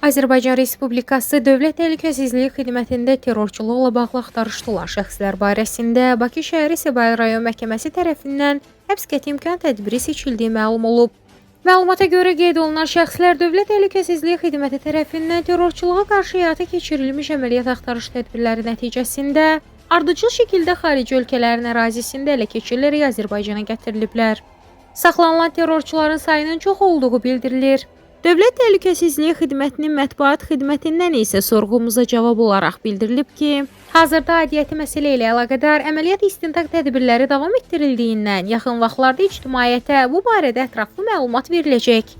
Azərbaycan Respublikası Dövlət Təhlükəsizliyi Xidmətində terrorçuluqla bağlı axtarışda olan şəxslər barəsində Bakı şəhəri Səbail rayon məhkəməsi tərəfindən həbs qəti imkan tədbiri seçildiyi məlum olub. Məlumata görə qeyd olunan şəxslər Dövlət Təhlükəsizliyi Xidməti tərəfindən terrorçuluğa qarşı həyata keçirilmiş əməliyyat axtarış tədbirləri nəticəsində ardıcıl şəkildə xarici ölkələrin ərazisində ələ keçirilərək Azərbaycana gətiriliblər. Saxlanılan terrorçuların sayının çox olduğu bildirilir. Dövlət Təhlükəsizliyi Xidmətinin mətbuat xidmətindən isə sorğumuza cavab olaraq bildirilib ki, hazırda aidiyyəti məsələ ilə əlaqədar əməliyyat istintaq tədbirləri davam etdirildiyindən yaxın vaxtlarda ictimaiyyətə bu barədə ətraflı məlumat veriləcək.